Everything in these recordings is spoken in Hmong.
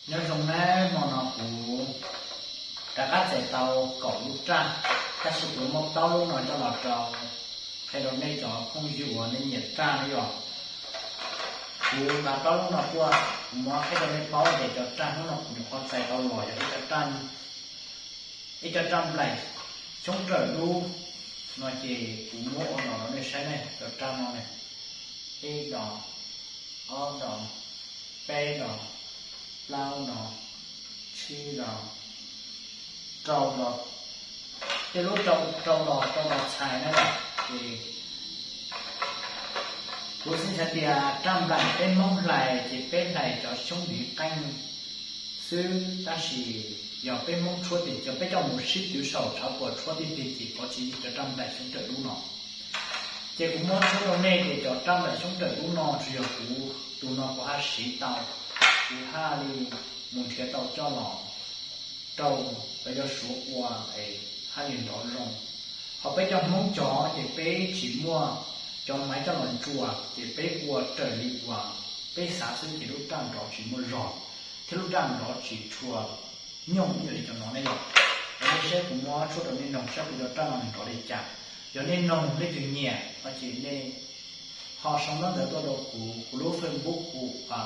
Nyob zoo nawb, hmo no kuv rov qab txais tau kaum lub raj, tab sis kuv muab plaub lub no coj los rau qhia rau nej cov phooj ywg uas nej nyiam raj no yog. Kuv nqa plaub lub no tuaj, kuv muab qhia rau nej paub tias cov raj hnub no kuv nyuam qhuav txais tau los yog ib co raj, ib co raj nplaim xyoob rawm dub no ces kuv muab ua los rau nej saib ne, cov raj no ne, ib dos, ob dos, peb dos, plaub dos, tsib dos, rau dos, tej lub rau, rau dos, rau dos txhais na yom. Ces kuv xav tias raj nplaim peb Hmoob hlais ces peb hlais cov xyoob ntiv qeej xwb, tab sis yog peb Hmoob tshuab tiag ces peb coj mus sib twv saum tshav puam tshuab tiag tiag ces kov tsis yeej cov raj nplaim xyoob rawm dub no. Ces kuv muab tshuab rau nej tias cov raj nplaim xyoob rawm dub no tsuas yog kuv tus no kuv haj siv tau, kuv haj li mus nrhiav tau coj los rau lawv cov Suav ua es haj li nrov zoo. Ho peb cov Hmoob cov ces peb tsis muaj cov maiv coj los ntsuas ces peb ua raws li uas peb xav xwb ces lub raj nrov tsis muaj zog thiab lub raj nrov tsis tshua nyooj ib yam li cov no ne yom. Nej saib kuv muab tshuab rau nej noog saib kuv cov raj no nws nrov li cas. Yog nej noog leej twg nyiam no ces nej ho sau ntawv tuaj rau kuv, kuv lub Facebook hu ua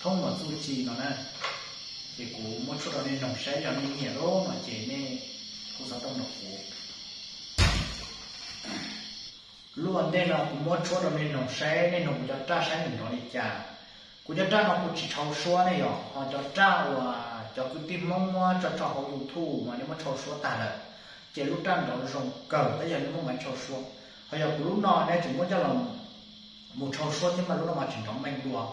Thoob Muas Txuj Ci no na. Ces kuv muab tshuab rau nej noog saib, yog nej nyiam lub no ces nej kuj xav tau nrog kuv. Lub ua ntej no kuv muab tshuab rau nej noog saib, nej noog kuv cov raj saib nws nrov li cas. Kuv cov raj no kuv tsis tshau suab ne yom, ho cov raj uas cov kwv tij Hmoob muab tso tso hauv YouTube mas nej muab tshau suab tag lawm, ces lub raj nrov zoo kawg tab yog nej muab maiv tshau suab. Ho yog kuv lub no nej tseem muab coj los mus tshau suab thiab mas lub no mas tsis nrov meej dua.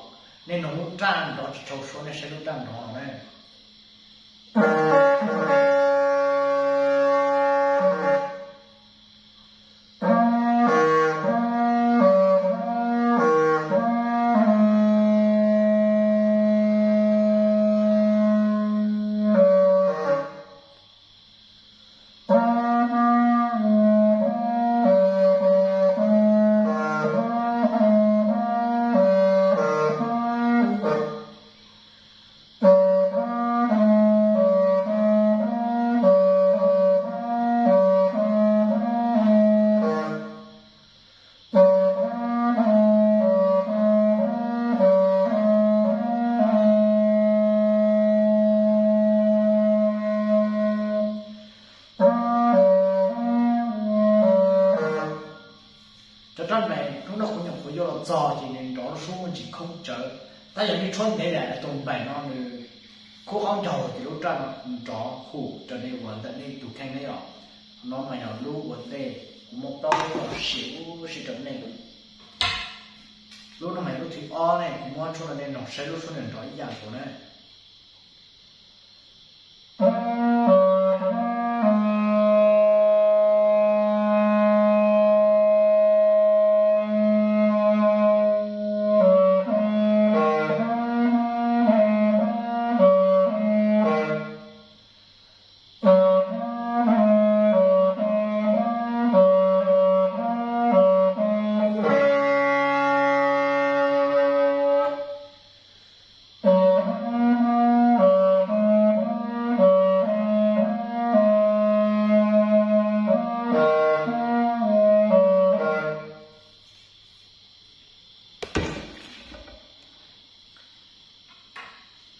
Nej noog lub raj nrov tsis tshau suab, nej saib lub raj nrov no ne. Cov raj nplaim hnub no kuv nyuam qhuav yuav los txog ces nws nrov lub suab muaj ntsis khoob tsawv, tab yog nej tshuab ntev lawm tus nplaim no nws khub qaub ncaug ces lub raj no nrov hum raws li uas ntawm nej tus kheej ne yom. No mas yog lub ua ntej, kuv muab plaub lub los sim ua si rau nej. Lub no mas yog lub thib ob ne, kuv muab tshuab rau nej noog saib lub suab nws nrov ib yam nkaus na.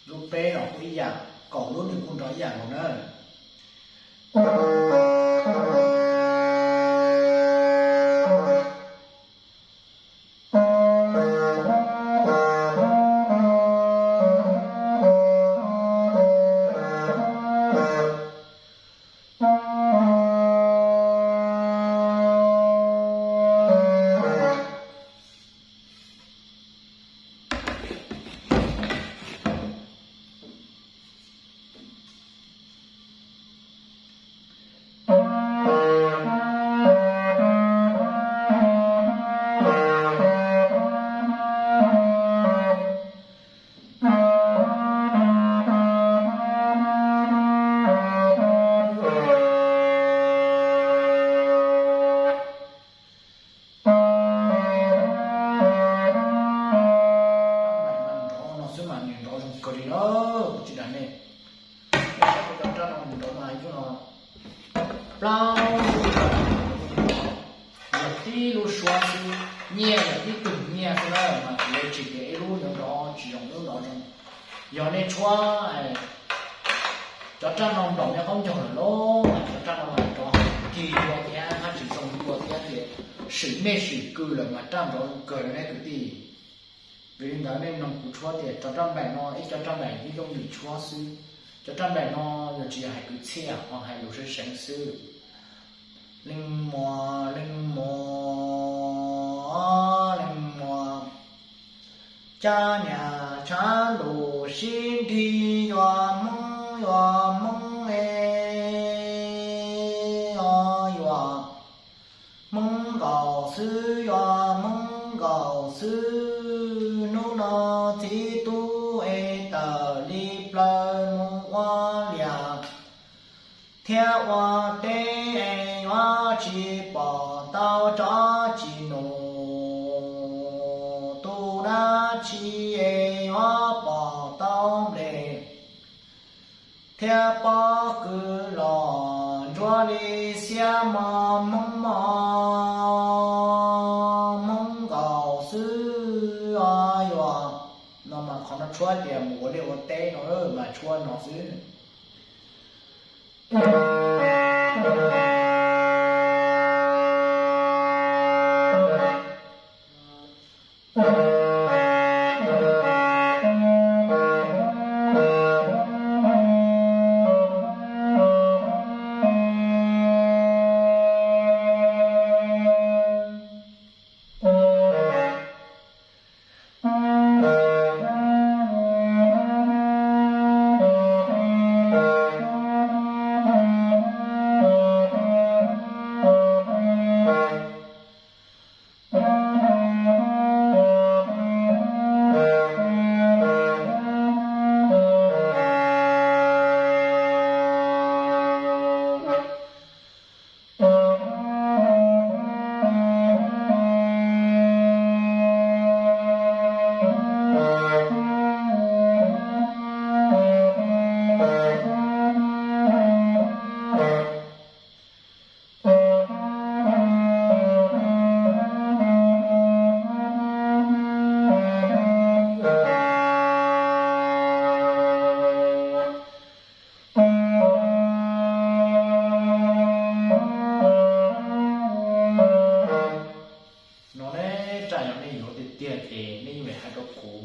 Lub peb los kuj ib yam, kaum lub nws kuj nrov ib yam nkaus na. Kuv tsis dag nej, cov raj no nrov mas ib lub no plaub, yog tib lub suab xwb, nyiaj yog tib tug nyiaj xwb na, mas kuv yuav tsis tias ib lub nrov nrov tsis zoo ib lub nrov zoo. Yog nej tshuab cov raj no nrov nej qaub ncaug lawm los mas cov raj no mas nrov kis dua thiab haj tsis zoo dua thiab tias swm nej swm kws lawm mas raj nrov zoo kawg li nej kwv tij. Vim li ntawd nej mloog kuv tshuab tias cov raj nplaim no ib co raj nplaim ib lub ntim tshuab xwb. Cov raj nplaim no yog tsis yog hais kwv txhiaj ho hais lus seev seev xwb. Leej muam, leej muam, leej muam, cas niam tshav ntuj sib nrig yuav Hmoob yuav Hmoob es yuav Hmoob nkaus xwb yuav Hmoob nkaus xwb. Hnub no txiv tub es tawm li plaws mus ua liam thiab ua teb es yuav tsis pom tau tsob tsis num, tus dab tsi es yuav pom tau nplej thiab pob kws los ntsuab li xiab mos Hmoob mos Hmoob nkaus xwb os yuav. No mas qhov no tshuab tias mus ua liaj ua teb no mas tshuab no xwb. No ne, raj yog nej yuav tiag tiag ces nej yeej hais rau kuv.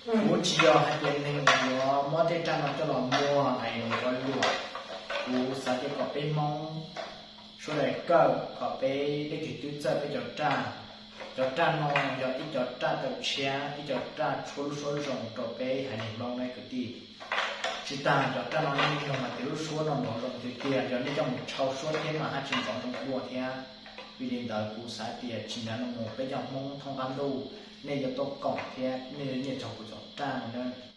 Kuv tsis yog hais tias neeg yuav muab tej raj no coj los muag es yuav luam. Kuv xav tias kom peb Hmoob sawv daws kawm, kom peb leej twg twb txawj peb cov raj. Cov raj no yog ib cov raj tawm tshiab, ib cov raj tshuab lub suab zoo rau peb haiv neeg Hmoob ne kwv tij. Tsis tas cov raj no nej mloog mas tias lub suab no nrov zoo tiag tiag, yog nej coj mus tshau suab thiab mas haj tsis nrov zoo dua thiab. Vim li ntawd kuv xav tias tsis nrov no mus peb cov Hmoob thoob qab ntuj nej yuav tuaj koom thiab nej yuav nyiam txog kuv cov raj no na.